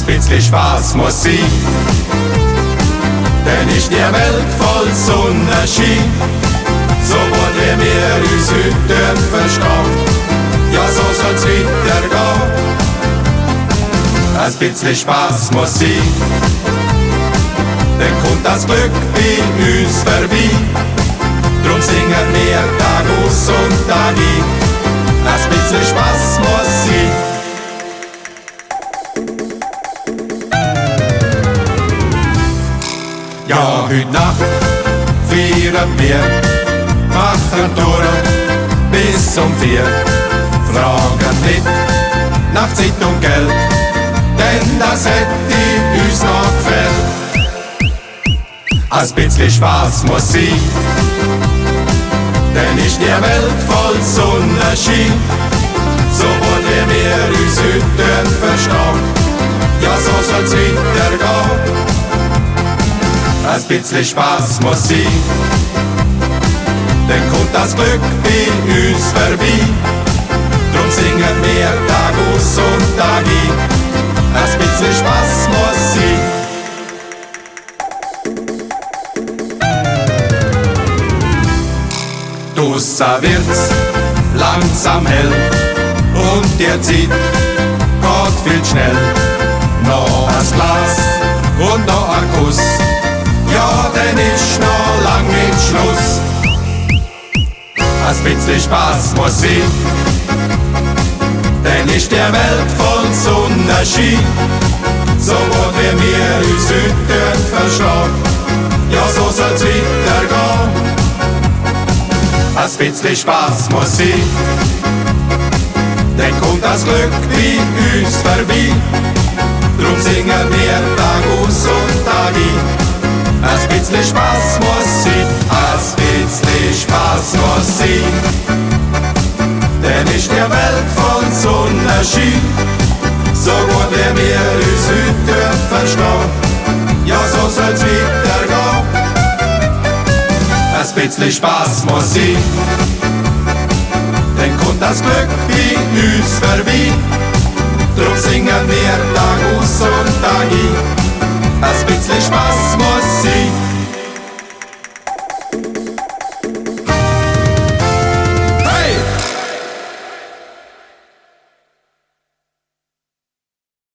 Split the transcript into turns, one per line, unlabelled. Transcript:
ein bisschen Spaß muss sein. Denn ist die Welt voll Sonnenschein, so wollen wir uns heute verstehen. Ja, so soll's weitergehen. Ein bisschen Spaß muss sein, dann kommt das Glück bei uns vorbei. Drum singen wir Tag aus und Tag ein. Ein bisschen Spaß muss sein. Ja, heute Nacht feiern wir, machen durch bis um 4. Fragen nicht nach Zeit und Geld, denn das hätte uns noch gefällt. Ein bisschen Spaß muss sein, denn ist die Welt voll Sonnenschein, so wollen wir uns heute verstehen. Ja, so soll's weitergehen. Ein bisschen Spaß muss sein, dann kommt das Glück bei uns vorbei. Drum singen wir Tag aus und Tag ein. Ein bisschen Spaß muss sein. Draussen wird's langsam hell und die Zeit geht viel schnell. Noch ein Glas und noch ein Kuss, ja, dann ist noch lang nicht Schluss. Ein bisschen Spaß muss sein, denn ist die Welt voll Sonnenschein, so wollen wir uns heute verstehen. Ja, so soll's weitergehen. Ein bisschen Spaß muss sein, dann kommt das Glück bei uns vorbei. Drum singen wir Tag aus und Tag ein. Ein bisschen Spaß muss sein, ein bisschen Spaß muss sein, denn ist die Welt voll Sonnenschein, so wollen wir uns heute verstehen. Ja, so soll's weitergehen. Ein bisschen Spaß muss sein, dann kommt das Glück bei uns vorbei. Drum singen wir Tag aus und Tag ein. Ein bisschen Spaß muss sein.